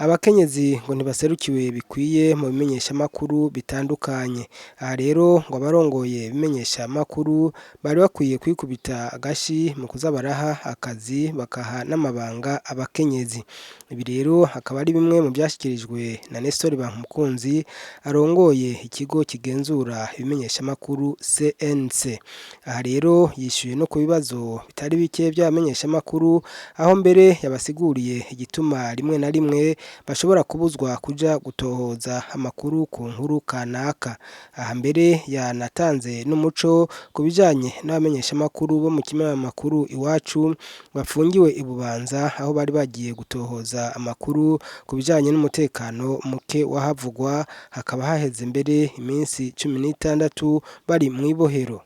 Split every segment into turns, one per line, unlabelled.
Abakenyezi ngo ntibaserukiwe bikwiye mu bimenyeshamakuru bitandukanye. Aha rero ngo abarongoye ibimenyeshamakuru bari bakwiye kwikubita agashi mu kuza baraha akazi bakaha n'amabanga abakenyezi. Ibi rero akaba ari bimwe mu vyashikirijwe na Nestor Bankumukunzi arongoye ikigo kigenzura ibimenyeshamakuru CNC. Aha rero yishuye no ku bibazo bitari bike vy'abamenyeshamakuru, aho mbere yabasiguriye igituma rimwe na rimwe bashobora kubuzwa kuja gutohoza amakuru ku nkuru kanaka. Aha mbere yanatanze n'umuco ku bijanye n'abamenyeshamakuru bo mu kinyamakuru Iwacu bafungiwe i Bubanza, aho bari bagiye gutohoza amakuru ku bijanye n'umutekano muke wahavugwa, hakaba haheze mbere iminsi 16 bari mw'ibohero.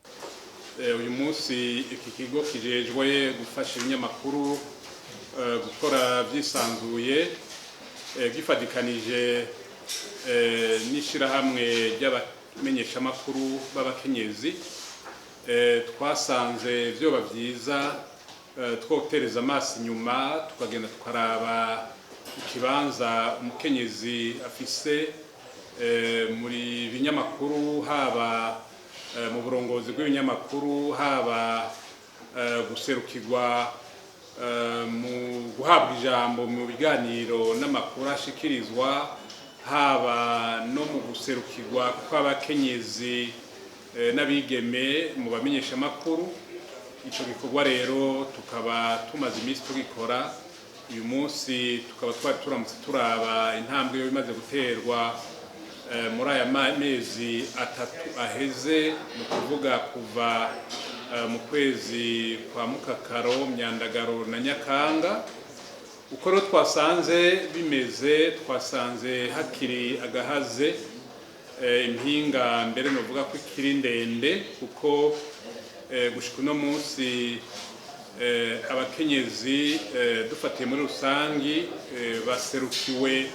Uyu munsi iki kigo kijejwe gufasha ibinyamakuru gukora vyisanzuye, gifadikanije n'ishirahamwe ry'abamenyeshamakuru b'abakenyezi, twasanze vyoba vyiza twotereza amaso inyuma, tukagenda tukaraba ikibanza umukenyezi afise muri binyamakuru, haba mu burongozi bw'ibinyamakuru, haba guserukirwa mu guhabwa ijambo mu biganiro n'amakuru ashikirizwa, haba no mu guserukirwa kw'abakenyezi n'abigeme mu bamenyeshamakuru. Ico gikorwa rero tukaba tumaze iminsi tugikora. Uyu munsi tukaba twari turamutse turaba intambwe yo imaze guterwa muri aya mezi 3 aheze, ni ukuvuga kuva mu kwezi kwa Mukakaro, Myandagaro na Nyakanga. Uko rero twasanze bimeze, twasanze hakiri agahaze, impinga mbere novuga ko ikiri ndende, kuko gushika uno munsi abakenyezi, dufatiye muri rusangi, baserukiwe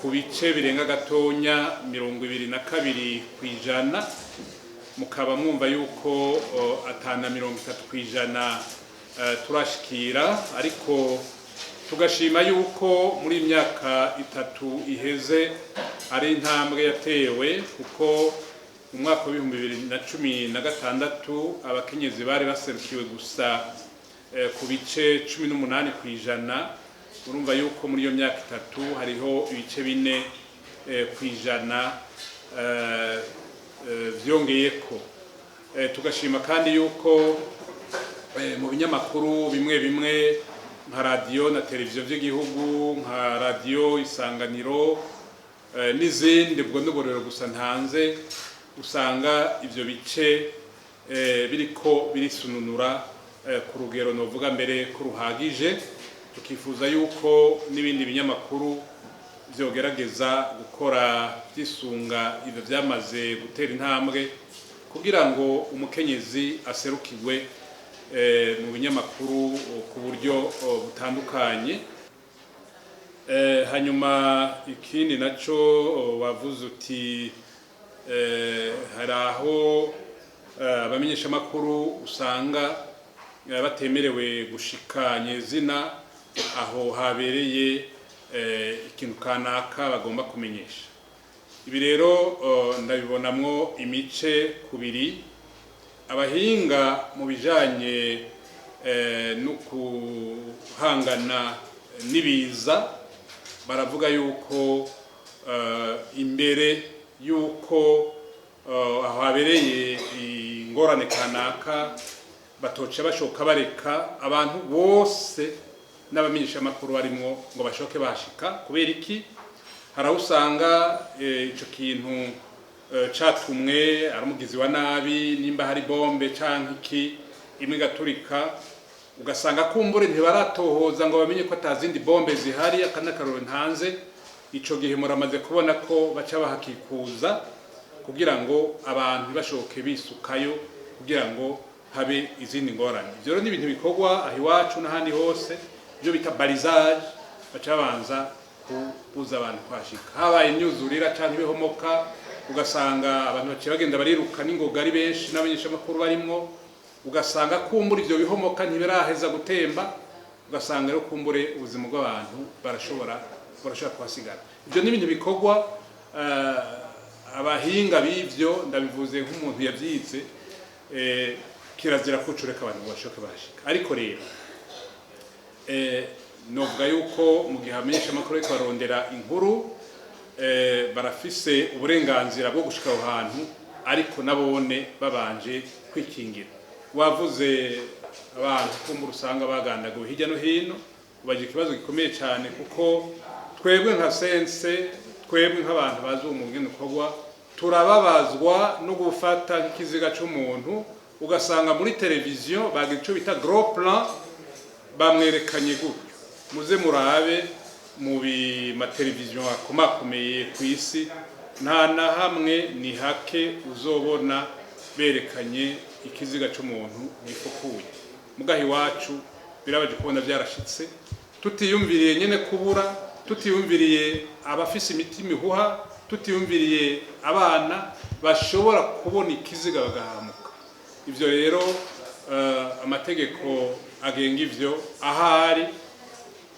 ku bice birenga gatonya 22%. Mukaba mwumva yuko atana 30% turashikira, ariko tugashima yuko muri imyaka 3 iheze ari intambwe yatewe, kuko mu mwaka wa 2016 abakenyezi bari baserukiwe gusa ku bice 18%. Urumva yuko muri iyo myaka 3 hariho ibice 4% vyongeyeko. Tugashima kandi yuko mu binyamakuru bimwe bimwe nka radiyo na televiziyo vy'igihugu, nka Radiyo Isanganiro n'izindi, ubwo n'uburero gusa ntanze, usanga ivyo bice biriko birisununura ku rugero novuga mbere ko ruhagije. Tukifuza yuko n'ibindi binyamakuru vyogerageza gukora vyisunga ivyo vyamaze gutera intambwe, kugira ngo umukenyezi aserukirwe mu binyamakuru ku buryo butandukanye. Hanyuma ikindi naco, wavuze uti hari aho abamenyeshamakuru usanga batemerewe gushika nyezina aho habereye ikintu kanaka bagomba kumenyesha. Ibi rero ndabibonamwo imice kubiri. Abahinga mu bijanye no guhangana n'ibiza baravuga yuko imbere yuko aho habereye ingorane kanaka batoca bashoka bareka abantu bose n'abamenyeshamakuru barimwo ngo bashoke bashika. Kubera iki? Hari aho usanga ico kintu catumwe ari umugizi wa nabi, nimba hari bombe canke iki, imwe igaturika, ugasanga kumbure ntibaratohoza ngo bamenye ko atazindi bombe zihari. Aka n'akarorero ntanze. Ico gihe muramaze kubona ko baca bahakikuza kugira ngo abantu ntibashoke bisukayo, kugira ngo habe izindi ngorane. Ivyo rero ni ibintu bikorwa aho iwacu n'ahandi hose, ibyo bita balisage, baca babanza kubuza abantu kuhashika. Habaye imyuzurira canke ibihomoka, ugasanga abantu baciye bagenda bariruka n'ingoga ari benshi, n'abamenyeshamakuru barimwo, ugasanga kumbura ivyo bihomoka ntibiraheza gutemba, ugasanga rero kumbure ubuzima bw'abantu barashobora barashobora kuhasigara. Ibyo ni ibintu bikorwa abahinga b'ivyo, ndabivuze nk'umuntu yavyize. Kirazira ko ucureka abantu ngo bashoke bahashika. Ariko rero novuga yuko mu gihe abamenyeshamakuru bariko barondera inkuru, barafise uburenganzira bwo gushika aho hantu, ariko nabone babanje kwikingira. Wavuze abantu kumbura usanga bagandaguwe hirya no hino, ubagira ikibazo gikomeye cyane, kuko twebwe nka CNC, twebwe nk'abantu bazi uwo mwuga ingene ukorwa, turababazwa no gufata nk'ikiziga c'umuntu, ugasanga muri televiziyo bagira ico bita gros plan, bamwerekanye gutyo. Muze murabe mu mateleviziyo akomakomeye ku isi, nta na hamwe, ni hake uzobona berekanye ikiziga c'umuntu gifukuye. Mugaha iwacu birabaje kubona byarashitse, tutiyumviriye nyene kubura, tutiyumviriye abafise imitima ihuha, tutiyumviriye abana bashobora kubona ikiziga bagahamuka. Ivyo rero amategeko agenga ivyo ahari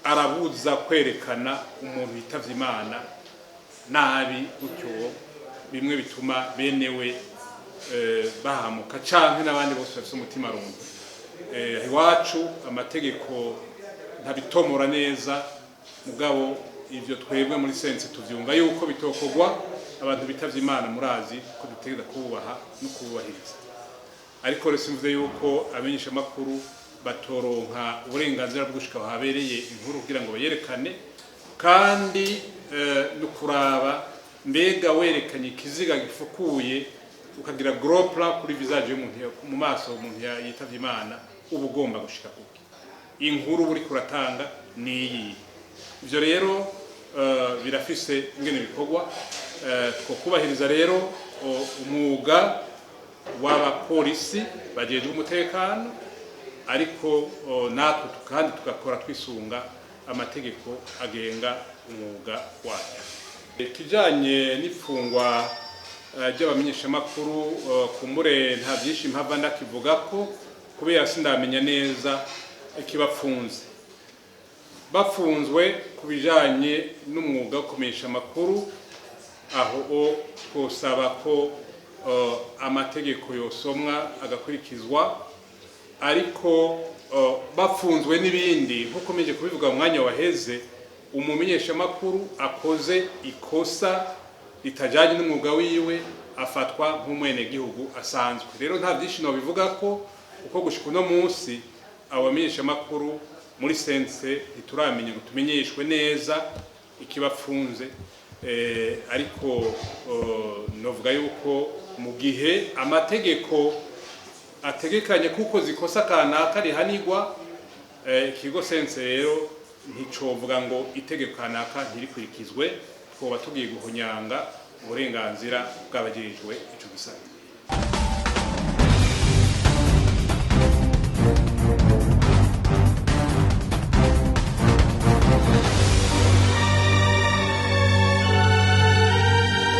arabuza kwerekana umuntu yitavye Imana nabi gutyo, bimwe bituma benewe bahamuka canke n'abandi bose bafise umutima runtu. Iwacu amategeko ntabitomora neza, mugabo ivyo twebwe muri CNC tuvyumva yuko bitokogwa. Abantu bitavye Imana murazi ko dutegereza kububaha no kububahiriza. Ariko rero simvuze yuko abamenyeshamakuru batoronka uburenganzira bwo gushika aho habereye inkuru kugira ngo bayerekane. Kandi no kuraba mbega werekanye ikiziga gifukuye, ukagira gros plan kuri visage y'umuntu, mu maso umuntu yitavye Imana, uba ugomba gushika kuki? Inkuru uri kuratanga niyi? Ivyo rero birafise ingene bikorwa. Twokubahiriza rero umwuga w'abapolisi bajejwe umutekano, ariko natwe kandi tugakora twisunga amategeko agenga umwuga wacu. Ikijanye n'ifungwa ry'abamenyeshamakuru, kumbure nta byinshi mpava ndakivuga ko, kubera sindamenya neza ikibapfunze. Bafunzwe ku bijanye n'umwuga wo kumenyesha amakuru, aho o twosaba ko amategeko yosomwa agakurikizwa. Ariko bafunzwe n'ibindi, nk'uko meje kubivuga mu mwanya waheze, umumenyeshamakuru akoze ikosa ritajanye n'umwuga wiwe afatwa nk'umwenegihugu asanzwe. Rero nta byinshi nobivuga ko, kuko gushika uno munsi abo bamenyeshamakuru muri CNC ntituramenya ngo tumenyeshwe neza ikibapfunze. Ariko novuga yuko mu gihe amategeko ategekanye kuko zikosa kanaka rihanigwa, ikigo CNC rero nticovuga ngo itegeko kanaka ntirikurikizwe, twoba tugiye guhonyanga uburenganzira bw'abajejwe ico gisata.